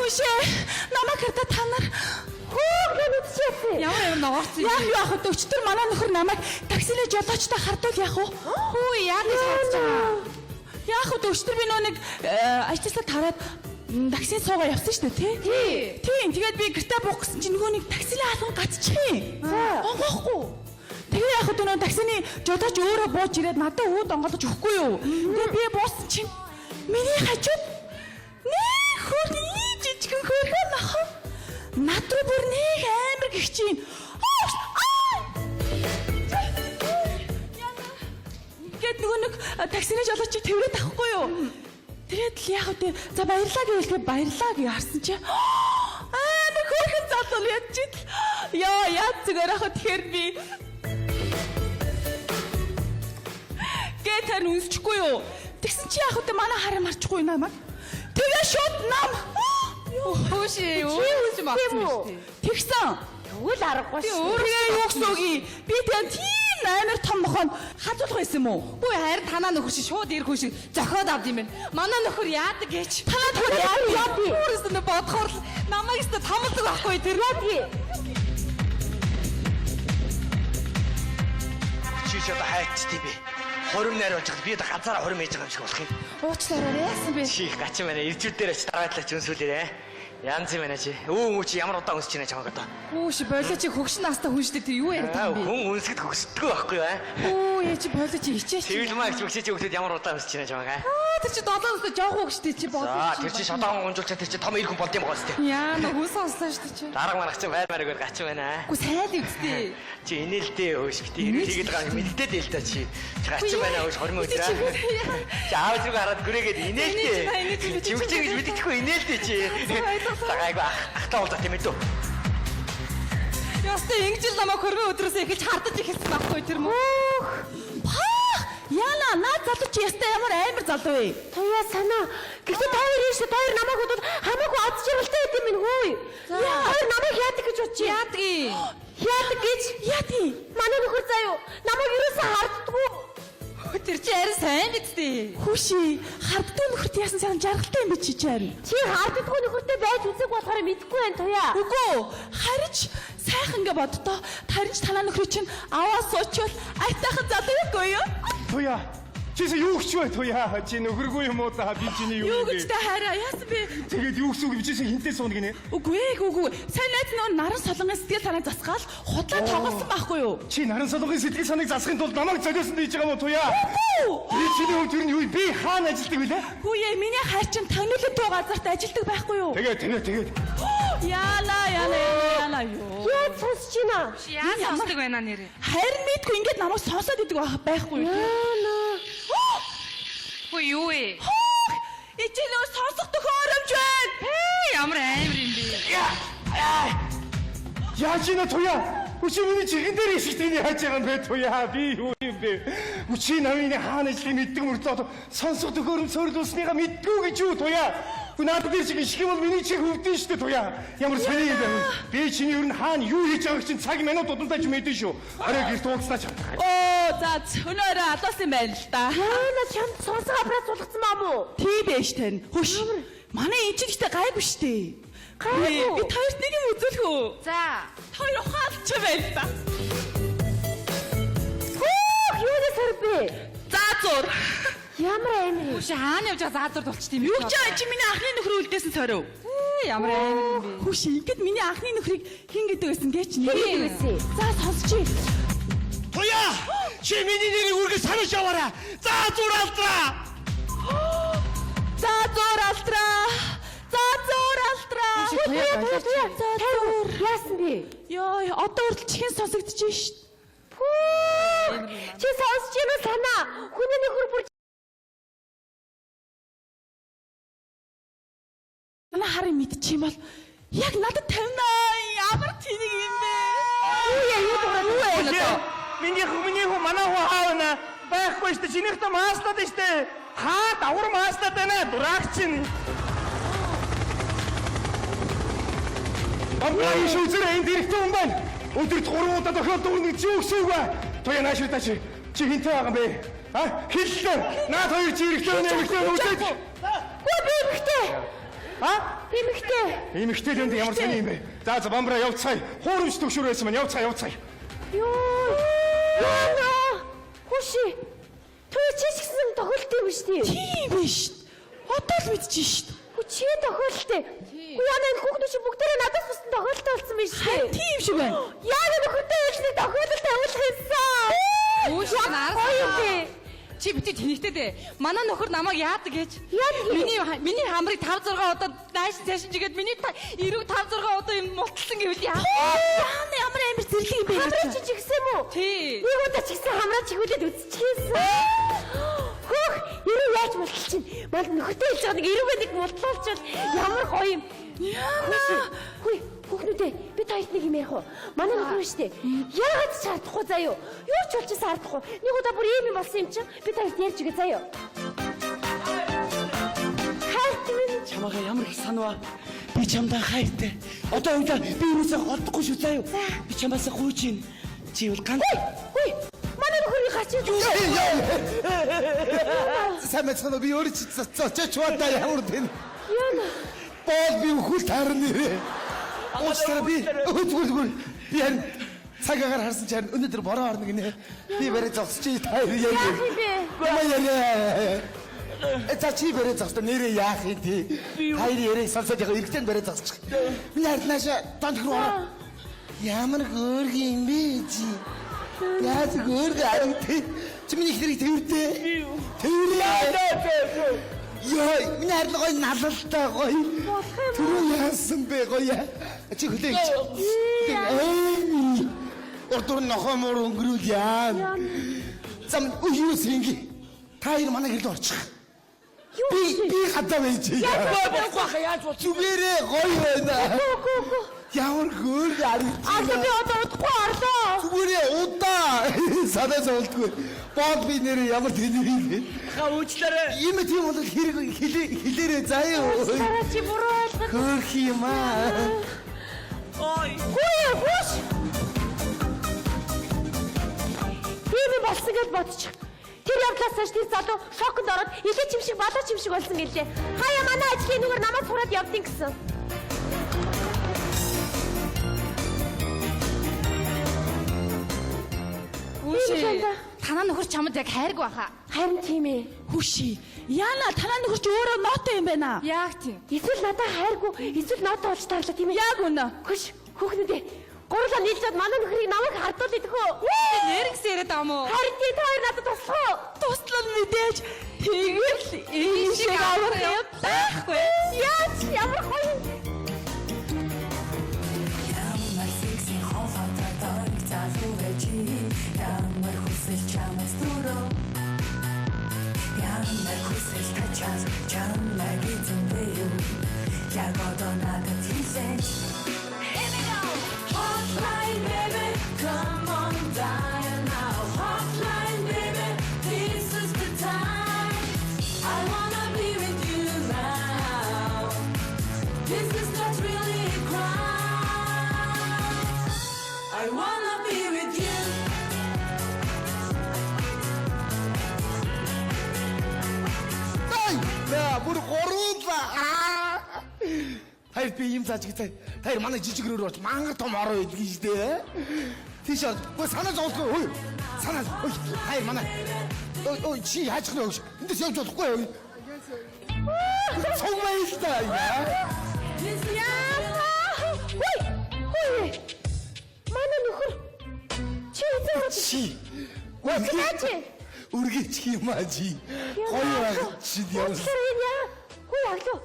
Хүүшээ. Намайг хардаа та нар Хөөх би мэдчихсэн. Ямар ямар ногоорсон юм. яах юу ах вэ? Өчтөр манай нөхөр намайг таксины жолоочтой хардвал яах вэ? Хүү яа гэж хардж байгаа. Яах вэ? Өчтөр би нөө нэг ажилласаа тараад таксинд суугаа явсан шүү дээ, тий? Тий. Тийм. Тэгээд би гэртээ буух гэсэн чинь нөгөө нэг таксины алган гацчихъя. Онгоохгүй. Тэгээ яах вэ? Нөгөө таксины жолооч өөрөө бууж ирээд надад үүд онгойлгож өгөхгүй юу? Тэгээ би буусан чинь миний хажууд нэг хөрний жижигэн хөрхөн нохоо над руу бүр нэг амар гихчин. Ингээд нөгөө нэг таксины жолоочийг тэрвэрэд авахгүй юу? Тэгээд л яах вэ? За баярлаа гэвэл тэгээ баярлаа гэж харсан чи амар хөөрхөн залуу л ядч ил. Яа, яа зүгээр ах вэ? Тэгэхээр би Гэ тань үнсчихгүй юу? Тэгсэн чи яах вэ? Манай хараа марчихгүй намайг. Тэгээ шууд нам. Хүүшээ өөр юм авсан юм шүү дээ. Тэгсэн. Тэгвэл аргагүй Би шүү. өөрөө юу гэсэн үг юм? Би тэгээ тийм амар том нохоо хазуулах байсан юм уу? Үгүй харин танаа нөхөр шиг шууд ирэх хүн шиг зохиод авд юм байна. Манай нөхөр яадаг гэж. Танаа нөхөр яадаг? Яадаг. Өөрөөс нь бодохоор л намайг өстө томлдог байхгүй тэр. Яадаг. Чи ч одоо хайчт юм бэ? Хурим найр болж байгаа. Би одоо ганцаараа хурим хийж байгаа юм шиг болох юм. Уучлаарай яасан бэ? Чи их гачин байна. Иржүүд дээр очиж дараатлаа ч өнсүүлээрэ. Янз юм байна чи. Үү чи ямар удаан өнсөж байна чамайг одоо. Хүүш болоо чи хөгшин настай хүн шүү дээ тэр юу яриад Аа, байгаа юм бэ? Хүн өнсгöd хөгсдгөө байхгүй юу? аа? Хүү яа чи болоо чи хичээч. Тэгэл маа гэж чи өгдөд ямар удаан өнсөж байна чамайг аа? Аа тэр чи долоо настай жоохон хөгштэй чи За болоо. тэр чи шодоон гунжуулчаа тэр чи том ир хүн болд юм байгаа сте. Яа нэг хүн сонслоо шүү дээ чи. Дарга марах чи байр маргаар гачин байна аа. Үгүй сайн л үсттэй. Чи инээлтэй өөш бити хэрэг хийгээд байгаа юм мэддээд л та чи. Чи гачин байна өөш хормын өдрөө. Чи аав зэрэг хараад гүрээгээд инээлтэй. Чимгчээ гэж мэддэхгүй инээлтэй чи. За гайгүй ахтаа уулзах тийм ээ дөө. Ястай ингэж л намайг хөрмийн өдрөөс эхэлж хардаж эхэлсэн байхгүй тэр мө. Пах! Яна, наад залуу чи ястай ямар амар залуу вэ? Туяа санаа. Гэхдээ та хоёр шүү. Та хоёр намайг бодвол хамаагүй аз жаргалтай байт юм байна хөөе. Та хоёр намайг яадаг гэж бодчих. Яадгийг. Яадаг гэж? Яадгийг. Манай нөхөр заяа намайг ерөөсөө харддаггүй. Тэр чи арай сайн бидтэй. Хүүши, харддгүй нөхөрт яасан сайхан жаргалтай юм бэ чи чарь. Чи харддаггүй нөхөртэй байж үзег болохоор мэдэхгүй байна туяа. Үгүй, харж сайхан ингээ боддоо. Харин ч танаа нөхрийг чинь аваа суучвал айтайхан залуу юугүй юу? Туяа. Чи юу гэж вэ Туяа? Чи нөхөргүй юм уу та би чиний юу Юу юм гэж бэ? та хараа яасан бэ? Тэгээд юу гэсэн үг би чи хинтээ сууна гинэ? Үгүй ээ, үгүй. Сайн найз нөө наран солонгын сэтгэл санаа засгаал худлаа тоглосон байхгүй юу? Чи наран солонгын сэтгэл санааг засахын тулд намайг золиосон хийж байгаа юм уу Туяа? Үгүй. Би чиний хувьд тэр нь юу юм? Би хаана ажилладаг вүлээ? Хүүе, миний хайр чинь тагнуулын туу газарт ажилтдаг байхгүй юу? Тэгээд тэгээд тэгээд Яла, яла, яла юу? Яаж сонсож байна? Яа сонсдог байна нэрээ. Харин мэдгүй ингээд намайг сонсоод идэг байхгүй юу? Яна. Үгүй юу вэ? Ичи нөө сонсох төхөөрөмж байна. Ээ ямар амар юм бэ? яаж ийнэ Туяа? Үчи миний чихэн дээр иших тэний яаж байгаа юм бэ Туяа? Би юу юм бэ? Үчи намын хаана ажиллахыг мэддэг мөртлөө одоо сонсох төхөөрөм цөрлүүлсэнийгаа мэддэггүй гэж юу Туяа? Үгүй надад дээр чиг иших юм бол миний чих өвдөн шүү дээ Туяа. Ямар сони юм бэ? Би чиний ер нь хаана юу хийж байгааг чинь цаг минут удамдаа ч мэдэн шүү. Орой гэрт уулзнаа чам. Оо, за өнөөрөө алуулсан юм байна л да. Яна чамд сонсох аппарат суулгацсан баа мó? Тийм байж тань. Хөш. Манай энэ чинь ихтэй гайгүй штэ. Гайгүй. Би хоёрт нэг юм үзүүлэх үү? За. Хоёр ухаалч байна л да. Хөөх юунаас сарв бэ? За зур. Ямар амар юм. Үгүй хаана явж байгаа заазур тулчт юм. Юу ч чи миний анхны нөхөр үлдээсэн сорив. Ээ ямар амар юм бэ? Хөш ингээд миний анхны нөхрийг хин гэдэг байсан гээч Хин нэр. гэдэг байсан? За сонсчих. Туяа! Чи миний нэрийг үргэлж санаж яваарай. За зур алдраа. За зур алдраа. За зур алдраа. Туяа туяа туяа. За зур. Яасан бэ? Йоо, одоо хүртэл чихэн сонсогдож шít. Хөөх. Чи сонсож байна уу санаа? Хүний нөхөр бүр Манай харин мэдчих юм бол яг надад тавина. Ямар тэнэг юм бэ? юу яа юу дуурайд юу вэ? Миний хүү миний хүү манай хүү хаана байхгүй шүү дээ. Чинийх та маслаад шүү дээ. Хаа давар маслаад байна. Дураг чинь. Амгаа шүзэр энд дэрэгтэй хүн байна. Өдөрт 3 удаа тохиолддог нэг чи юу гэсэн үг вэ? Туяа нааш та чи чи хинтэй байгаа юм бэ? А? Хэллээ. Наад хоёр чи эрэгтэй хүн эмэгтэй хүн үзээд. Үгүй би эмэгтэй. А? Эмэгтэй. Эмэгтэй л энэ ямар сони юм бэ? За за бамбра явцгаая. Хуурамч төгшөр байсан маань явцгаая явцгаая. Йоо. Яна. Хүши. Түр чи ч гэсэн тохиолдсон юм шүү дээ. Тийм биш. Одоо л мэдчихээн шүү дээ. Хүү чи тохиолдсон. Хүү яна энэ хүүхдүүд чи бүгдээрээ надаас бусдын тохиолдол болсон биш үү? Тийм шиг байна. Яг нөхөртэй ээлжний тохиолдол тавиулах юмсан. Үүш Гоё юм бэ? Чи бити тэнэгтэй дээ. Манай нөхөр намайг яадаг гэж. Яадаг вэ? Миний хамрыг 5 6 удаа нааш цааш жигээд миний эрүүг 5 6 удаа юм мулталсан гэвэл яа. Яана ямар амар зэрлэг юм бэ? Хамраа чи чигсэн юм уу? Тий. Нэг удаа чигсэн хамраа чигүүлээд үзчихсэн. Хөөх, эрүү яаж мултал чинь? Мал нөхөртэй хэлж байгаа нэг эрүүгээ нэг мултлуулчвал ямар гоё юм. Яана. Хүй, хүүхнүүдээ би та хоёрт нэг юм ярих уу? Манай нөхөр нь штэ. Яагаад ч чадахгүй заяо. Юу ч болчихсон хардахгүй. Нэг удаа бүр ийм юм болсон юм чинь би та хоёрт ярьж өгье заяо. Хайрт минь Чамайгаа ямар их санаваа. Би чамдаа хайртай. Одоо уйлаа би юусаа голдохгүй шүү заа юу. Би чамаасаа гуйж байна. Чи бол ганц. Хүй, манай нөхөрийг гарч ир. Сайн байцгаана уу? Би өөрөө чи зочооч бата ямар тэн. Яна. Бол би үхэл таарна нэрээ. Уучлаарай би зүгээр зүгээр. Би харин цаг агаар харсан чи харин өнөөдөр бороо орно гинэ. Би барай зогсчих та хоёр Яах яг. юм бэ? Гомоо яриа. За чи барай зогсдоо нэрээ яах юм тий. Та хоёр яриаг сонсоод яг эргэжтэй барай зогсчих. Миний харин нааша донт руу ороо. Ямар хөөргөн юм бэ чи? Яаж хөөргөн харагд. Чи миний их хэрэг тэрвэрдээ. Тэрвэрээ. Йой, миний харин гоё налалтай гоё. Түрүү яасан бэ гоё. Чи хүлээн. Ээ. Урдуур нохоо муур өнгөрүүл яа. Зам юу сэнги. Та хоёр манай гэрлөө орчих. Юу Би хадаа байж. Болохгүй хаа яаж бол. Зүгээрээ гоё байна. Ямар хөөргөн харагдчих. Аа би одоо удахгүй орлоо. Зүгээрээ удаа. Санаа зовлтгүй. Бод би нэрээ ямар тэнийг юм бэ? Хаа уучлаарай. Ийм тийм бол хэрэг хэлээрээ заяа. Дараа чи буруу ойлгох. Хөөх юм аа. Ой. Хүй, хүүш. Тийм юм болсон гэж бодчих. Тэр явдлаас хойш тэр залуу шоконд ороод илээ чим шиг балаа чим шиг болсон гэлээ. Хаяа манай ажлын нүгэр намайг сураад явдیں гэсэн. Үүш. Тийм л Танаа нөхөр чамд яг хайрг баха. Харин тийм ээ. Хүши. Яна танаа нөхөр чи өөрөө нотой юм байна. Яг тийм. Эсвэл надад хайргүй, эсвэл надад болж таарлаа тийм ээ. Яг үнэ. Хөш, хүүхнүүдээ. Гурлаа нийлжээд манай нөхрийг намайг хардуул идэх үү? Нэргс яриад байгаа юм уу? Харин тий та хоёр надад туслах уу? Туслал мэдээж тэгэл энэ шиг авах юм байхгүй. Яаж ямар гоё юм. Ямар секси хоолойтой дорог залуу байж Ямар хүсэл чамаас дөрөв Ямар хүсэл тачаас чамайг эзэн бэ юу Яг одоо надад хэлээч Here we go! Hotline baby, come on dial now Hotline baby, this is the time I wanna be with you now This is not really a crime. I wanna be with you. Ай! Наа бүр гуруулаа. Таяр би юм зааж гэж. Таяр манай жижиг рүү орж мангар том ороо идэх юм штэ. Тийш орж. Гүй санаа зовлохгүй. Ой. Санаа. Ой, таяр манай. Ой, ой чи яаж гэнэ өөш. Эндээс явж болохгүй. Ой. Цуг баялаа. Яа! Хүй! Хүй! Манай нөхөр чи эзэн Чи. Наа чи? Үргээч юм аа чи. Гоё байх чи яа. Уучлаарай энэ яа? Хүй аглуу.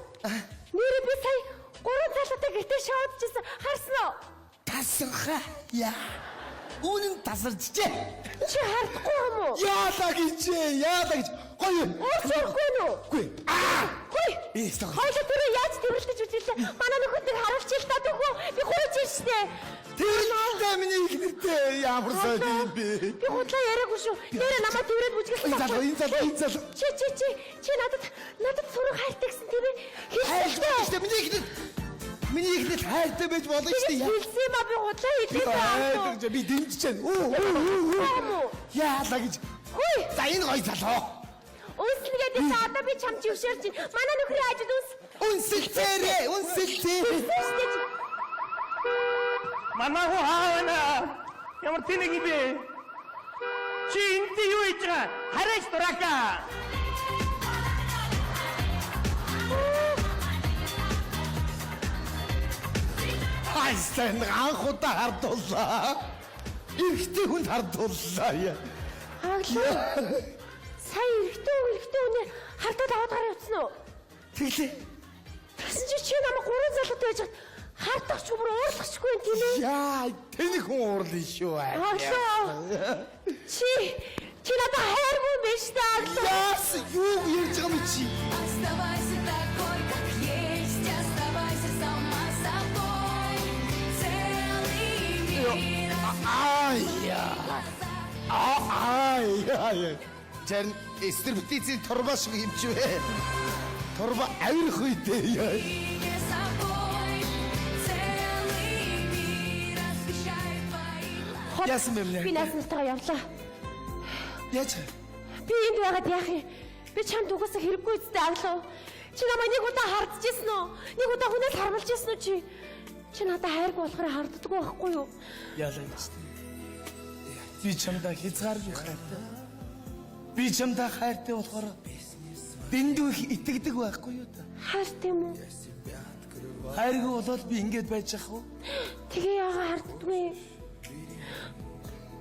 Нэрээ би сая гурван залуутай гэртээ шоудчихсан. Харсан уу? Тасархаа. Яа. Үнэн тасарчжээ. Чи хардахгүй юм уу? Яалаа гэж яалаа гэж. Гоё. Уучлахгүй нү? Үгүй. Аа. Хүй! Ээ, стоп. Хоёлоо түрүү яаж тэрвэрлэж үзүүлээ? Манай нөхөд нэг харуулчих л та түүхүү. Би гуйж штэ. Тэр миний их нэртэй ямар сайн юм бэ? Би худлаа яриаггүй шүү. Нэрээ намайг тэрвэрэд бүжгэлсэн. Энэ залуу, энэ залуу, энэ залуу. Чи чи чи чи надад надад сурах хайртай гэсэн тийм ээ? Хайртай шүү дээ. Миний их нэр Миний их нэр хайртай байж болно шүү дээ. Хэлсэн юм а би худлаа хэлээ. Би дэмжиж байна. Үү үү үү. Яалаа гэж. Хүй! За энэ гоё залуу. Үнснэ гэдэг чи одоо би чам жившээрч байна. Манай нөхрийн ажил үнс. Үнсэлцээрээ, үнсэлцээрээ. Манай хүү хаана? Ямар тэнэг юм бэ? Чи энд юу хийж байгаа? Хараач дурака. Хайсан анх удаа хардууллаа. Эрэгтэй хүнд хардууллаа. Яа. Аглаа. Сая эрэгтэй хүн эрэгтэй хүнээ хардаад аваад гараа явцсан уу? Тэглээ. Тэгсэн чи чи намайг гурван залуутай байж хад хардахчгүй бүр уурлахчгүй юм тийм ээ? Яа, тэнэг хүн уурлаа шүү. Аглаа. Чи чи надад хайргүй юм биш үү аглаа? Яас юу ярьж байгаа юм чи? Оставайся такой, как есть, оставайся сама собой. Целый мир Аа яа. Аа яа. Чарн эстрибтицийн турба шиг юм чи вэ? Турба авирах үедээ яа. не собой. Целый мир освещает твои глаза. Яасан бэ миний? Би найз нартайгаа явлаа. Яаж? Би энд байгаад яах юм? Би чамд угаасаа хэрэггүй үстэй аглаа. Чи намайг нэг удаа хардчихсан уу? Нэг удаа хүнээс хармалж ирсэн үү чи? Чи надад хайргүй болохоор харддаггүй байхгүй юу? Ялаа гэж. Би чамдаа хязгааргүй хайртай. Би чамдаа хайртай болохоор дэндүү их итгэдэг байхгүй юу та? Хайртай юм уу? Хайргүй болоод би ингэж байж ах уу? Тэгээ яагаад харддаггүй?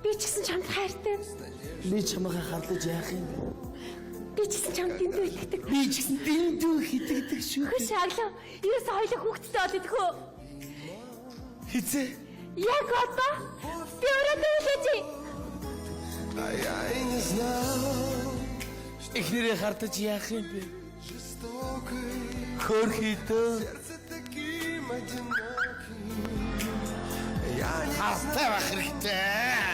Би ч гэсэн чамд хайртай. Би чамайг харлаж яах юм бэ? Би ч гэсэн чамд дэндүү итгэдэг. Би ч гэсэн дэндүү их итгэдэг шүү. Хөш аглаа. Ерөөсөө хоёлаа хүүхэдтэй бол идэх үү? Хизээ. Яг одоо би өрөөдөө үлээж. Эхнэрээ хардаж яах юм бэ? Хөрхидөө. Хартай байх хэрэгтэй.